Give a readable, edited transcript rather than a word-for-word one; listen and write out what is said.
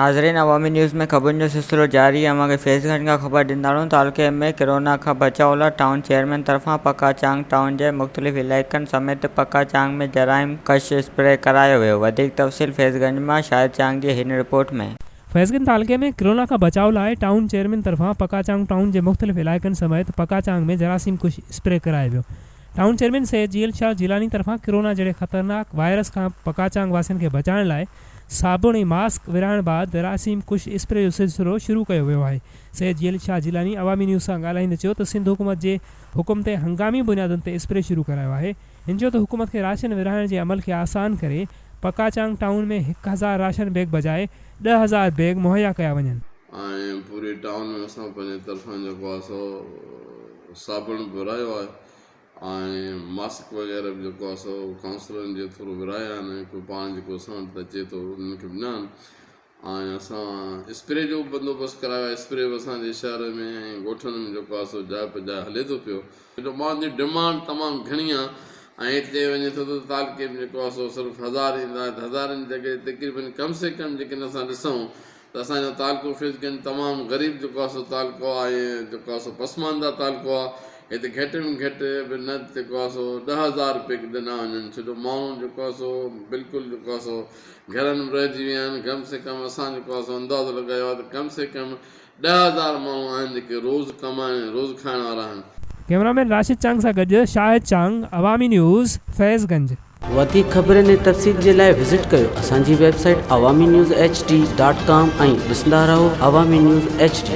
ناظرين عوامي نيوز ۾ خبرن جو سلسلو جاري آهي اوهان کي فيض گنج کان خبر ڏيندارون تعلقي ۾ ڪرونا کان بچاء لاء ٽائون چيئرمين طرفان پڪا چانگ ٽائون جي مختلف علائقن سميت پڪا چانگ ۾ جرائم ڪش اسپري ڪرايو ويو وڌيڪ تفصيل فيض گنج مان شاهد چانگ جي هن رپورٽ ۾. فيض گنج تعلقي ۾ ڪرونا کان بچاء لاء ٽائون چيئرمين طرفان پڪا چانگ ٽائون جي مختلف علائقن سميت پڪا چانگ ۾ جراثيم ڪش اسپري ڪرايو ويو ٽائون چيئرمين سيد جيئل شاهه جيلاني طرفان ڪرونا جهڙي خطرناڪ وائرس کان پڪاچانگ واسين کي بچائڻ لاء صابڻ ۽ ماسڪ ورهائڻ بعد جراثيم ڪش اسپري جو سلسلو شروع ڪيو ويو آهي. سيد جيئل شاهه جيلاني عوامي نيوز سان ڳالهائيندي چيو ته سنڌ حڪومت جي حڪم تي هنگامي بنيادن تي اسپري شروع ڪرايو آهي. هن چيو ته حڪومت کي راشن ورهائڻ جي عمل کي آسان ڪري پڪاچانگ ٽائون ۾ 1000 راشن بيگ بجاء 10,000 بيگ مهيا ڪيا وڃن. ۽ پوري ٽائون ۾ اسان پنهنجي طرفان جيڪو آهي سو صابڻ به ورهايو آهي ۽ ماسڪ وغيره به جيڪو آهي سو ڪائونسلرن جي ٿرو ورهايا آهن ۽ ڪو پاڻ جيڪو اسان وٽ اچي ٿو انهن کي به ڏنا آهن ۽ اسان اسپري جو به بندوبست ڪرايو آهي اسپري به اسان جي شهر ۾ ۽ ڳوٺن ۾ جيڪو آهي سو جاء پر جاء هلي ٿو پيو. جو ماڻهن جي ڊمانڊ تمام گهڻي آهي ۽ هتي وڃي ٿو ته تعلقي ۾ جيڪو آهي سو صرف هزار ايندا آهن هزارن جي جڳهه تقريبن ڪم سي ڪم جيڪڏهن اسان ڏسون ته اسان جو تعلقو فيض گنج تمام غريب جيڪو آهي سو تعلقو آهي ۽ جيڪو آهي سو پسمانده تعلقو آهي هتي گهٽ ۾ گهٽ به نه جيڪو آهي سو 10,000 رپيه ڏنا وڃن ڇو جو ماڻهو جيڪو آهي سو بلڪل جيڪو آهي سو گهرن ۾ رهجي ويا آهن ڪم سي ڪم اسان جيڪو آهي سو اندازو لڳايو آهي ته ڪم سي ڪم 10,000 ماڻهو آهن جيڪي روز ڪمائڻ ۽ روز کائڻ وارا آهن. ڪئميرا مين راشد چانگ سان گڏ شاهد چانگ، عوامي نيوز، فيض گنج. وڌيڪ خبرن ۽ تفصيل جي لاء وزٽ ڪيو اسان جي website Awami news H D dot com ۽ ڏسندا رهو عوامي نيوز ايڇ ڊي.